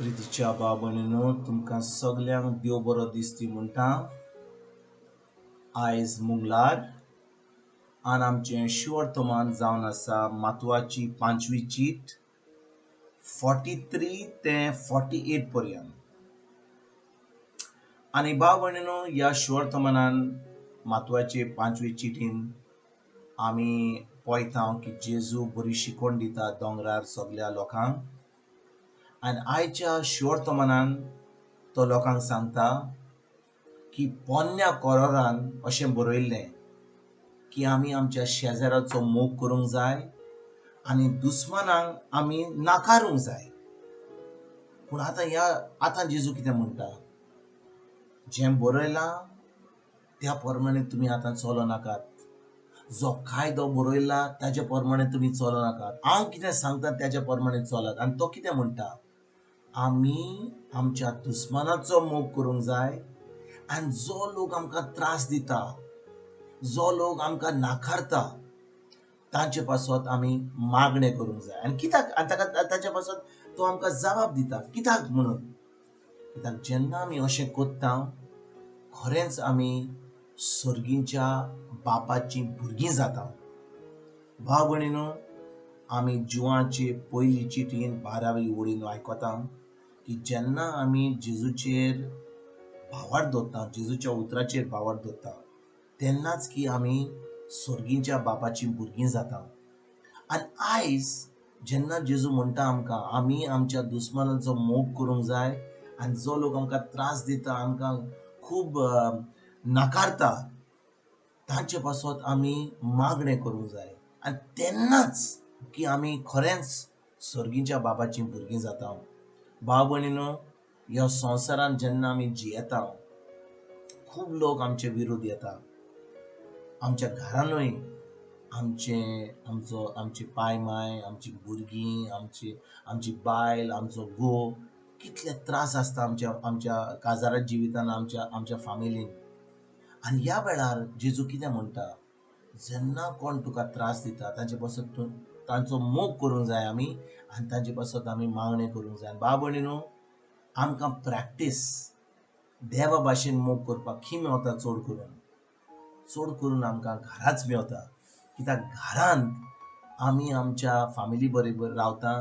प्रितीच्या भाव भयणीनो, तुमकां सगल्यांक देव बरो दिसती म्हणटा. आयज मुंगलार आनी आमचें शिवर्तमान जावन आसा मातवाची पांचवी चीट 43 ते 48 पर्यंत. आनी भाव भयणीनो, ह्या शिवर्तमानान मातवाचे पांचवी चिटीन आमी पळयता की जेजू बरी शिकवण दिता दोंगरार सगल्या लोकांक. आनी आयच्या शिवर्तमानान तो लोकांक सांगता की पोन्न्या कोरोरान अशें बरयल्लें की आमी आमच्या शेजाराचो मोग करूंक जाय आनी दुस्मानांक आमी नाकारूंक जाय. पूण आतां ह्या आतां जेजू कितें म्हणटा, जें बरयलां त्या प्रमाणे तुमी आतां चलो नाकात, जो कायदो बरयला ताजे प्रमाणे तुमी चलो नाकात, हांव कितें सांगता ताजे प्रमाणे चलात. आनी तो कितें म्हणटा, आमी आमच्या दुस्मानाचो मोग करूंक जाय आनी जो लोक आमकां त्रास दिता, जो लोक आमकां नाकारता तांचे पासत आमी मागणें करूंक जाय. आनी कित्याक, आनी ताका ताचे पासत तो आमकां जबाब दिता कित्याक म्हणून, कित्याक जेन्ना आमी अशें करता खरेंच आमी सर्गींच्या बापाची भुरगीं जाता. भाव भयणीनो, आमी जिवाचे पयली चिटीन 12वी ओळीन आयकता की जेन्ना आमी जेजूचेर भावार्थ दवरता, जेजूच्या उतराचेर भावार्थ दवरता, तेन्नाच की आमी सर्गींच्या बापाची भुरगीं जाता. आनी आयज जेन्ना जेजू म्हणटा आमकां आमी आमच्या दुस्मानाचो मोग करूंक जाय आनी जो लोक आमकां त्रास दिता, आमकां खूब नाकारता, तांचे पासत आमी मागणें करूंक जाय. आनी तेन्नाच की आमी खरेंच सर्गींच्या बापाचीं भुरगीं जाता. भाव भयणीनो, ह्या संवसारांत जेन्ना आमी जियेता खूब लोक आमचे विरोध येता. आमच्या घरानूय आमचे आमचो आमची पाय माय, आमची भुरगीं, आमची आमची बायल, आमचो घोव, कितले त्रास आसता आमच्या आमच्या काजारा जिवितान, आमच्या आमच्या फामिलीन. आनी ह्या वेळार जेजू कितें म्हणटा, जेन्ना कोण तुका त्रास दिता तांचे पासत तूं तांचो मोग करूंक जाय आमी आनी तांचे पासत आमी मागणें करूंक जाय. भाव भयणीनो, आमकां प्रॅक्टीस देवा भाशेन मोग करपाक खी मेवता, चड करून चड करून आमकां घराच मेवता. कित्याक घरांत आमी आमच्या फामिली बरोबर रावता,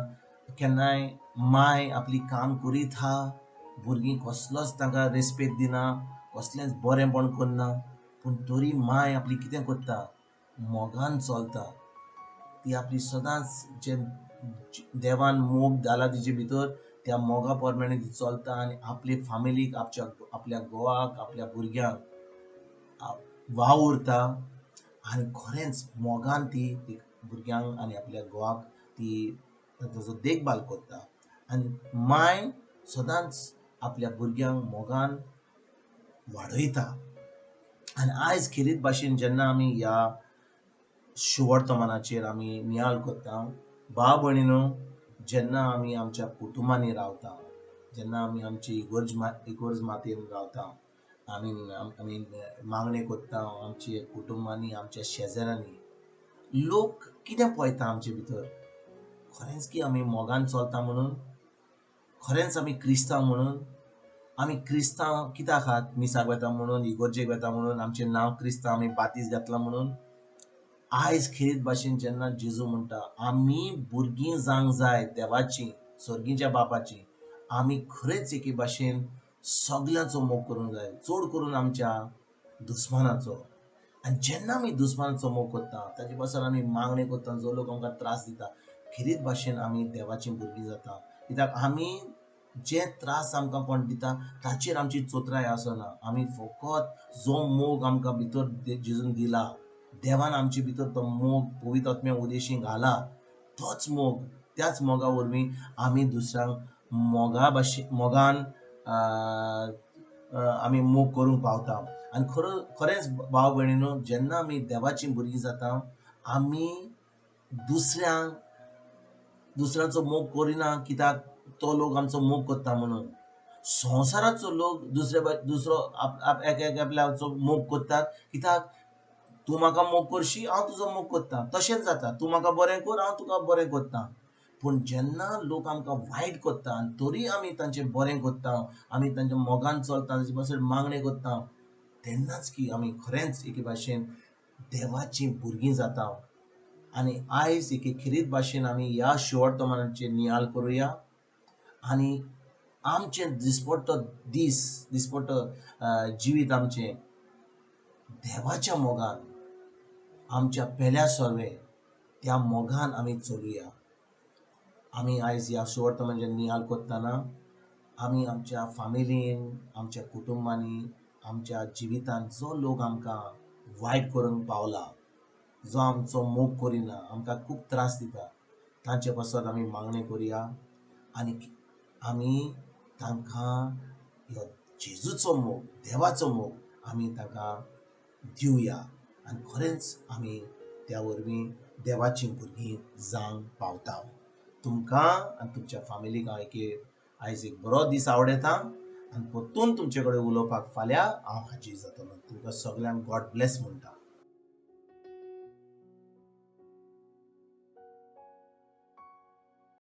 केन्नाय माय आपली काम करीत आहा, भुरगीं कसलोच तांकां रेस्पेद दिना, कसलेंच बरेंपण करना, पूण तरी माय आपली कितें करता, मोगान चलता. ती आपली सदांच जे देवान मोग घाला तिचे भितर त्या मोगा प्रमाणे ती चलता आनी आपले फामिलीक, आपच्या आपल्या घोवाक, आपल्या भुरग्यांक वावुरता आनी खरेंच मोगान ती भुरग्यांक आनी आपल्या घोवाक ती ताचो देखभाल करता. आनी माय सदांच आपल्या भुरग्यांक मोगान वाडयता. आनी आयज खेरीत भाशेन जेन्ना आमी ह्या शुवर्तमानाचेर आमी नियाळ करता, भाव भयणीनो, जेन्ना आमी आमच्या कुटुंबांनी रावता, जेन्ना आमी आमची इगर्ज इगर्ज मातयेन रावता, आमी आमी मागणें करता आमच्या कुटुंबांनी, आमच्या शेजाऱ्यांनी, लोक कितें पळयता आमचे भितर, खरेंच की आमी मोगान चलता म्हणून, खरेंच आमी क्रिस्तांव म्हणून. आमी क्रिस्तांव कित्याक आहात, मिसाक वता म्हणून, इगर्जेक वता म्हणून, आमचें नांव क्रिस्तांव, आमी बातीस घातला म्हणून. आयज खेरीत भाशेन जेन्ना जेजू म्हणटा आमी भुरगीं जावंक जाय देवाची, सर्गीच्या बापाची, आमी खरेंच एके भाशेन सगल्यांचो मोग करूंक जाय, चड करून आमच्या दुस्मानाचो. आनी जेन्ना आमी दुस्मानाचो मोग करता, ताचे पासून आमी मागणें करता, जो लोक आमकां त्रास दिता, खेरीत भाशेन आमी देवाचीं भुरगीं जाता. कित्याक आमी जे त्रास आमकां कोण दिता ताचेर आमची चोत्राय आसना, आमी फकत जो मोग आमकां भितर जेजून दिला, देवान आमचे भितर तो मोग पवित्र आत्म्या उदेशी घाला, तोच मोग, त्याच मोगा वरवीं आमी दुसऱ्यांक मोगा भाशे मोगान आमी मोग करूंक पावता. आनी खरेंच भाव भयणीनो, जेन्ना आमी देवाचीं भुरगीं जाता, आमी दुसऱ्यांक दुसऱ्यांचो मोग करिना कित्याक तो लोक आमचो मोग करता म्हणून. संवसाराचो लोक दुसरो एक आपल्याचो मोग करतात कित्याक तूं म्हाका मोग करशी, हांव तुजो मोग करता, तशेंच जाता, तूं म्हाका बरें कर, हांव तुका बरें करता. पूण जेन्ना लोक आमकां वायट करता आनी तरी आमी तांचें बरें करता, आमी तांच्या मोगान चलता, तांचे पासून मागणें करता, तेन्नाच की आमी खरेंच एके भाशेन देवाचीं भुरगीं जाता. आनी आयज एके खेरीत भाशेन आमी ह्या शुवर्तमानाचेर नियाळ करुया आनी आमचें दिसपट्टो दीस, दिसपट्टो जिवीत आमचें देवाच्या मोगान, आमच्या पेल्या सर्वे त्या मोगान आमी चलुया. आमी आयज ह्या सुवर्तमानाचेर नियाळ करतना आमी आमच्या फामिलीन, आमच्या कुटुंबांनी, आमच्या जिवितांत जो लोक आमकां वायट करूंक पावला, जो आमचो मोग करिना, आमकां खूब त्रास दिता, तांचे पासत आमी मागणें करुया आनी आमी तांकां ह्यो जेजूचो मोग, देवाचो मोग आमी तांकां दिवया आनी खरेंच आमी त्या वरवीं देवाचीं भुरगीं जावंक पावता. तुमकां आनी तुमच्या फामिलीक हांव एक आयज एक बरो दीस आवडयता आनी परतून तुमचे कडेन उलोवपाक फाल्यां हांव हाजीर जातलो. तुमकां सगल्यांक गॉड ब्लेस म्हणटा.